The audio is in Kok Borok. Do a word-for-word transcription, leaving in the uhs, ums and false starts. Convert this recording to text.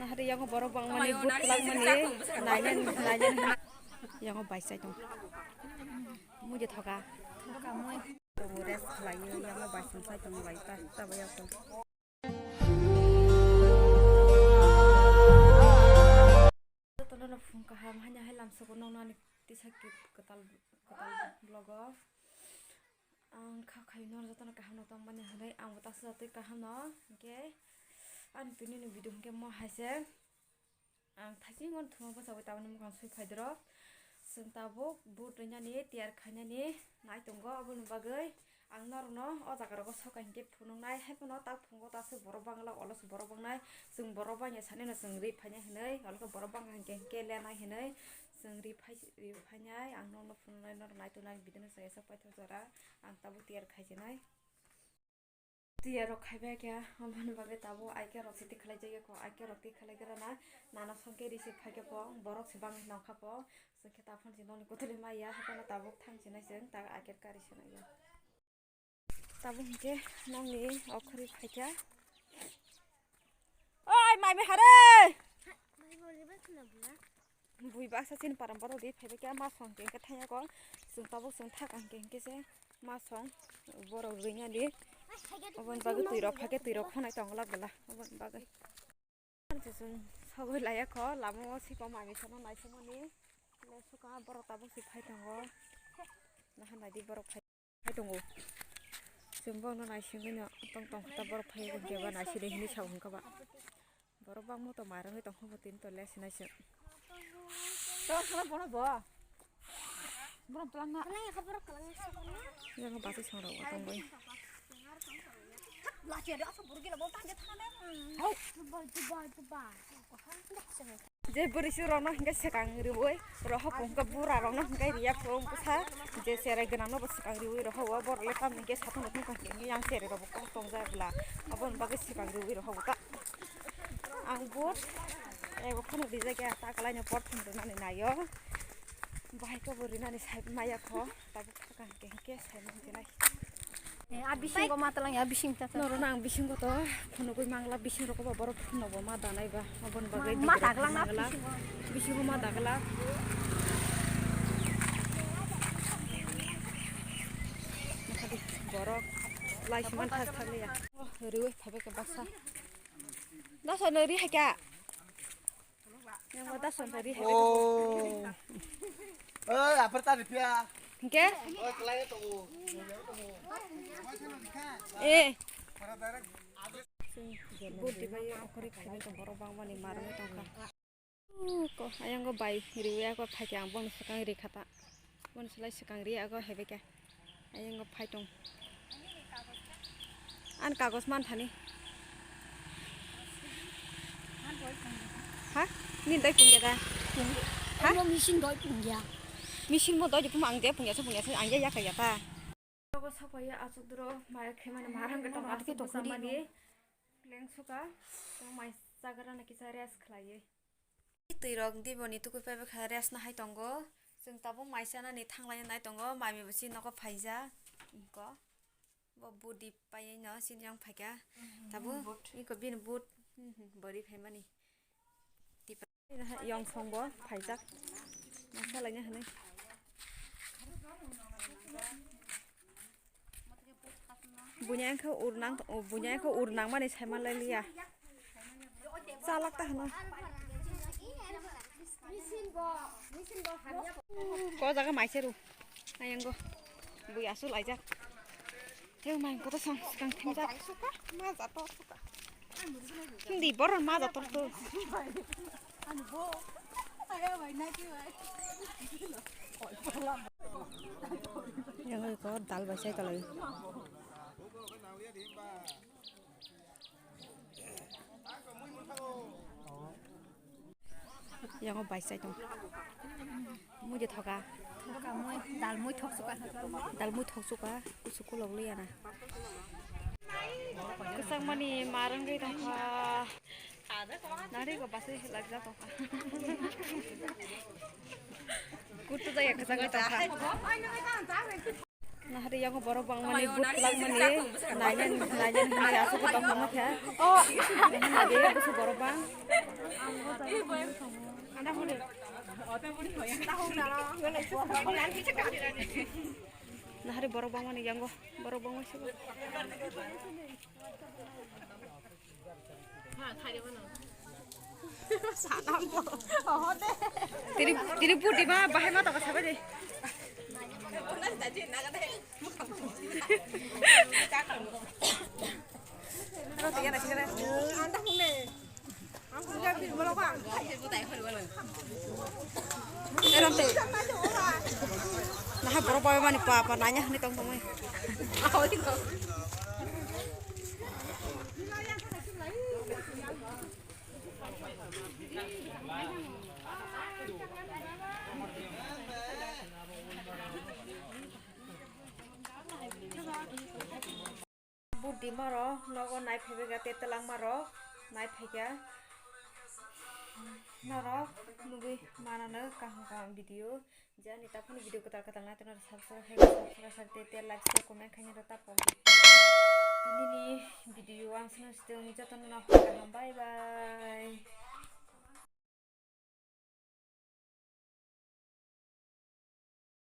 Hari yango borok bangmani but kwlangmani nainani nainani yango bai chai tong. Mui de thoka. Thoka mui. Tongo rest khlaiyo yango bai song chai tong bai ta ta bai yakho. Jotono no phung kaham hanya hai lamsoko nongnani tisa kwtal kwtal vlogo. Ang kha khaino jotono kaham no tongmani hwnwi ang bo tasa jatwi kaham no hwnkhe ani tini ni video hwnkhe mo hai se. Ang thaiching wan thuma bwsa bai tabukni mukhang sui phai doro. Chwng tabuk but rinani tiyar khainani nai tongo, aboni bagwi ang norokno o jaga rogo soka hinkhe phunuknai, hai phano tak phungo ta aswk borok bangla, olo se borok bangnai, chwng borok bangya sanino chwng ri phainai hinwi, olo khe borok bangkha hinkhe hinkhe lenai hinwi chwng ri phai ri phainai, ang norokno phunuknai, norok nai tongnai, bidino chwng esa paithak jora ang tabuk tiyar khaijinai. Tiyar rok khaibai khe, aboni bagwi tabuk aike rok se tikhlai jagya kho, aike rok tikhlai gra na, nana songke risi phaikhe kho, borok se bangwi nongkha kho, chwngkhe taphon se noni kutuli maya, haphano tabuk thang se nai chwng, ta aike kari se nai ya. Tabuk hinkhe nongni okhorwi phaikha. Oi, mai mai hare! Bui baksa chini param borok ri phaibai khe ma song khe thangya kho. Chwng tabuk chwng thak ang khe hinkhe se ma song borok ringya di. Oboni bagwi twi rok phakhe twi rok khonai tong glak bwla oboni bagwi. Chwng sogwi laya kho lama o sikoma misa no naisingmani. Suka borok tabuk se phai tongo. Naha naidi borok phai. Hai tongo. Chwng bono naisingwi no tong tong khe ta borok phai hwnkhe ba naiside hinwi sa hwnkha ba. Borok bangma to mairang tong khe bo tini to le sinai se. To khana bono bo. Bono twlang na. Yang basi songrok tong bai. Lachia de asa burgi la bol tang de thana. Hau. Dubai, Dubai, Dubai. Je bwrwi su rokno hwnkhe swkang riui rohor, hwnkhe bura rokno hwnkhe riya phung bwsa, je cherai gwnangno bo swkang riui rohor, borok le tamni hwnkhe satung rok wngkha hwnkhe yang cherai rok bo kok tongjak bwla, aboni bagwi swkang riui rohor ta. Ang but ego phano rijak ya ta kwlaino por thum rwnani naio, bahai khe bo rinani sai maya kho tabuk. Hwnkhe, hwnkhe, sai mankhe nai. Eh, a bisingo ma talang ya, bising ta ta. Norokno ang bisingo to phunugwi mangla, bising rokbo borok phunukbo ma danai ba, aboni bagwi ma daglang na bisingo. Bisingo ma dagla. Borok lai siman thas thas ya. Riui phabe ke baksa. Dasa no ri hai kya? Yang wata sonta ri hai. Oh. Eh, apa tadi pia? Hingke? Oh, kelai itu. Eh. Budi bai okori khaini to borok bangmani marwngwi tongkha. Ko ayang go bai riwi ako phaikhe ang boni swkang ri khata. Boni swlai swkang ri ako hebekhe. Ayang go phai tong. An kagos man thani. Ha? Ni dai pungya da? Ha? Ano machine doi pungya. Machine mo doi pung ang de pungya so pungya so ang ya ya kaya ta. Ko sapaya asuk duro mai khemani marang ke tong asuk samani. Leng suka. Tong mai sagarana kisa rest khlaiye. Twi rok diboni tukui paibai kha rest no hai tongo. Chwng tabuk mai chanani thanglai nai tongo. Mami bo chini nogo phaijak. Ko bo budi paiwi no chini yang phaikha. Tabuk iko bini but bwrwi phaimani. Yong song bo phaijak. Masa laina hinwi. Bunya wngkha ur nang, bunya wngkha ur nangmani saimanlai liya. Chalak ta hwno. Ko jaga maise ru. Ayango. Bui asu laijak. Teo mai koto song skang thimjak. Hindi boron ma jator to. Yang ko dal bai sai talai. Yang bai sai tong. Mui je thoka. Thoka mui, dal mui thok suka. Dal mui thok suka, kusu kulok liya na. Kwchangmani marwngwi tongkha. Nari go baswi lajak tongkha. Kutu jaya kwchangwi tongkha. Nahari yango borok bangmani but kwlak mani nainani nainani hinwi aswk tong tongma kha. Oh, nahari de busu borok bang. Nahari borok bangmani yango borok bangma sibo. Tini tini budi ma bahai ma toko sabai de. Nahai borok bai mani pa pa nanya hwnwi tong tongmani. Budi maro nogo nai phaibai kha, te twlangma rok nai phaikha. Norok nugwi manano kaham kaham video. Jani taphano video kwtal kwtal nai tongna subscribe khai subscribe khai te te like share comment khaina rw tapo. Tinini video ang sino sitwng jotono no kaham, bye bye.